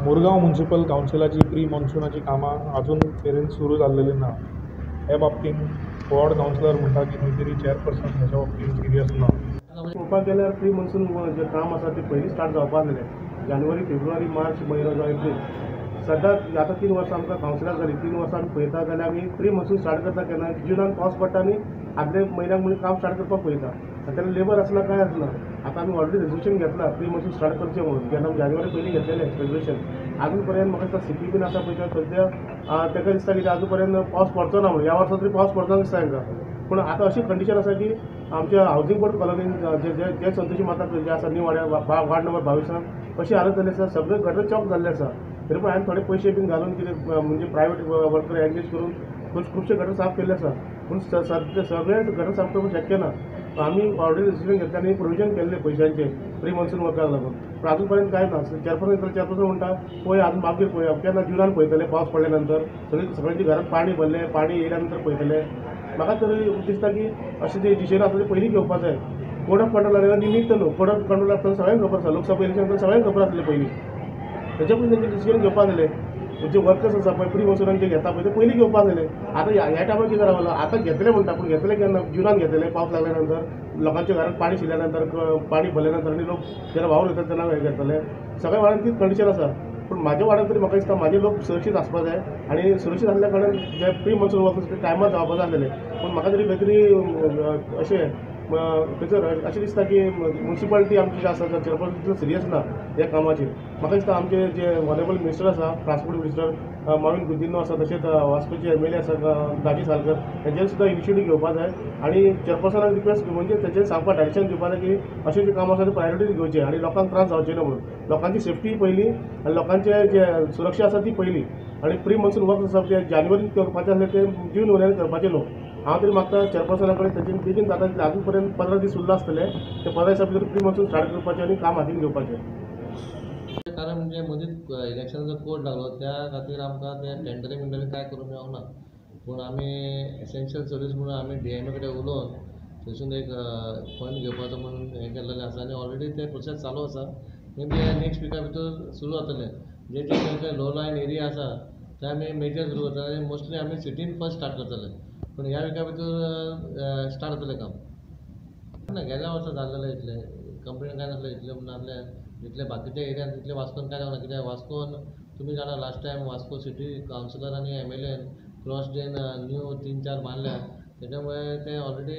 Murgaon municipal कावन्सिलाची pre मॉन्सुनाची कामां अजून मेरेन सुरू जाल्लेली ना. हे बाबतींत वॉर्ड कावन्सिलर म्हणटा की खंय तरी चेअरपर्सन ह्याच्या बाबतींत सिरियस ना. पळोवपाक गेल्यार प्री मॉन्सून जें काम आसा तें पयलीं स्टार्ट जावपाक जालें. जानेवारी, फेब्रुवारी, मार्च म्हयनो जावं एप्रील, सद्दां आतां 3 वर्सां आमकां कावन्सिलार जालीं, 3 वर्सां आमी पळयता जाल्यार आमी प्री मॉन्सून स्टार्ट करता केन्ना जुनान पावस पडटा आनी आदले म्हयन्याक म्हणून काम स्टार्ट करपाक पळयता आनी तेन्ना लेबर आसना कांय आसना. आतां आमी ऑलरेडी रेजोल्युशन घेतला प्री मॉन्सून स्टार्ट करचें म्हणून, जेन्ना आमी जानेवारी पयलीं घेतलेलें रेजोल्युशन. आजून पर्यंत म्हाका दिसता सीपी बीन आसा पळय सद्या ताका दिसता की आजून पर्यंत पावस पडचो ना म्हणून, ह्या वर्सा तरी पावस पडचो ना दिसता तांकां. पूण आतां अशी कंडिशन आसा की आमच्या हावजींग बोर्ड कॉलनीन जे जे जे संतोषी माता जे आसा न्यू वाड्या वार्ड नंबर 22 अशी हालत जाल्ली आसा, सगळे गटर चॉक जाल्ले आसा. तरी पण हांवें थोडे पयशे बीन घालून कितें म्हणजे प्रायवेट वर्कर एंगेज करून खुबशे गटर साफ केल्ले आसा. पूण सद्या सगळे गटर साफ करपाक शक्य ना. आमी ऑलरेडी डिसिजन घेतले आनी प्रोविजन केल्ले पयशांचे प्री मॉन्सून वर्काक लागून, पूण आजून पर्यंत कांय ना. चेअरपर्सन चेअरपर्सन म्हणटा पळय आजून मागीर पळोवया केन्ना जुनान पळयतले, पावस पडल्या नंतर सगळी सगळ्यांच्या घरात पाणी भरलें, पाणी येयल्या नंतर पळयतले. म्हाका तरी दिसता की अशें जे डिसिजन आसा तें पयलीं घेवपाक जाय. कोड ऑफ कंडक्ट लागल्यार निमित्त न्हू, कोड ऑफ कंडक्ट आसतना सगळ्यांक खबर आसा, लोकसभा इलेक्शन आसतना सगळ्यांक खबर आसलें पयलीं, तेच्या पयलीं तेंचें डिसिजन घेवपाक जालें. जे वर्कर्स आसा पळय प्री मॉन्सुनान जे घेता पळय ते पयलीं घेवपाक जालें. आतां ह्या टायमार कितें रावलां, आतां घेतले म्हणटा, पूण घेतले केन्ना जुनान घेतले, पावस लागल्या नंतर लोकांच्या घरात पाणी शिरल्या नंतर पाणी भरल्या नंतर आनी लोक जेन्ना व्हांवून वयता तेन्ना हें घेतले. सगळ्या वाड्यान तीच कंडिशन आसा. पूण म्हाज्या वाड्यान तरी म्हाका दिसता म्हाजे लोक सुरक्षीत आसपाक जाय आनी सुरक्षीत आसल्या कारणान जे प्री मॉन्सून वर्कर्स ते टायमार जावपाक जाय आसलेले. पूण म्हाका तरी खंय तरी अशें थंयसर अशें दिसता की म्युनिसिपालिटी आमची जी आसा चेअरपर्सन तितलो सिरियस ना ह्या कामाचेर. म्हाका दिसता आमचे जे ऑनरेबल मिनिस्टर आसा, ट्रान्सपोर्ट मिनिस्टर मॉविन गुदिन्हो आसा, तशेंच वास्कोचे एम एल ए आसा दाजी सालकर, हेंचेर सुद्दां इनिशिएटीव घेवपाक जाय आनी चेअरपर्सनाक रिक्वेस्ट म्हणजे तेचेर सांगपाक डायरेक्शन दिवपाक जाय की अशें जें काम आसा तें प्रायोरिटी घेवचें आनी लोकांक त्रास जावचे न्हू म्हणून. लोकांची सेफ्टी पयली आनी लोकांचे जे सुरक्षा आसा ती पयली. आनी प्री मॉन्सून वर्क आसा ते जानेवारीन करपाचें आसलें ते जून म्हयन्यान करपाचें न्हू. हांव तरी मागता चेअरपर्सना कडेन तेजेन बेगीन जाता तितलें, आजून पर्यंत 15 दीस उरला आसतले, ते 15 दिसां भितर प्री मॉन्सून स्टार्ट करपाचें आनी काम हातीन घेवपाचें. कारण म्हणजे मदींच इलेक्शनाचो कोड लागलो त्या खातीर आमकां ते टेंडरींग बिंडरींग कांय करूंक मेळोंक ना. पूण आमी एसेन्शियल सर्वीस म्हणून आमी डी एम ए कडेन उलोवन थंयसून एक फंड घेवपाचो म्हणून हें केल्लेलें आसा आनी ऑलरेडी ते प्रोसेस चालू आसा. मे बी नेक्स्ट विका भितर सुरू जातलें. जे जे खंय लो लायन एरिया आसा ते आमी मेजर सुरू करतले आनी मोस्टली आमी सिटीन फर्स्ट स्टार्ट करतले. पूण ह्या विका भितर स्टार्ट जातलें काम. ना गेल्या वर्सा जाल्लेलें इतलें कंप्लेन कांय नासलें, इतलें नासलें जितले बाकीच्या एरियान तितले वास्कोन कांय जावना. कित्याक वास्कोन तुमी जाणा last time Vasco city councillor आनी M L N cross drain new 3-4 बांदल्या, तेच्या मुळे ते ऑलरेडी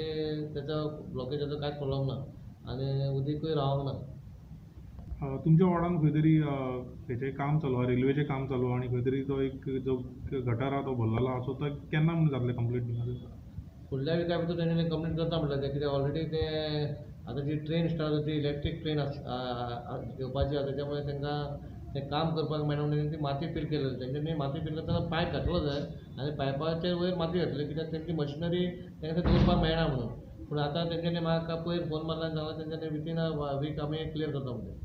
तेचो ब्लॉकेजाचो कांयच प्रॉब्लम ना आनी उदीकूय रावंक ना. तुमच्या वॉर्डान खंय तरी हेचें काम चालू आहा, रेल्वेचें काम चालू आहा आनी खंय तरी तो एक जो गटार आहा तो भरलेलो आहा, सो तो केन्ना म्हूण जातलें कंप्लीट बीन? फुडल्या विका भितर तेंच्यांनी कंप्लीट करता म्हणलें तें, कित्याक ऑलरेडी ते आतां जी ट्रेन स्टार्ट जाता ती इलेक्ट्रीक ट्रेन येवपाची आसा, तेच्या मुळे तांकां तें काम करपाक मेळना म्हणून ती माती फील केलेली. तेंच्यांनी माती फील करतना पायप घातलो जाय आनी पायपाचेर वयर माती घातली कित्याक तेंची मशिनरी तांकां दवरपाक मेळना म्हणून. पूण आतां तेंच्यांनी म्हाका पयर फोन मारला आनी सांगलां तेंच्यांनी वितीन अ वीक आमी क्लियर करता म्हणून.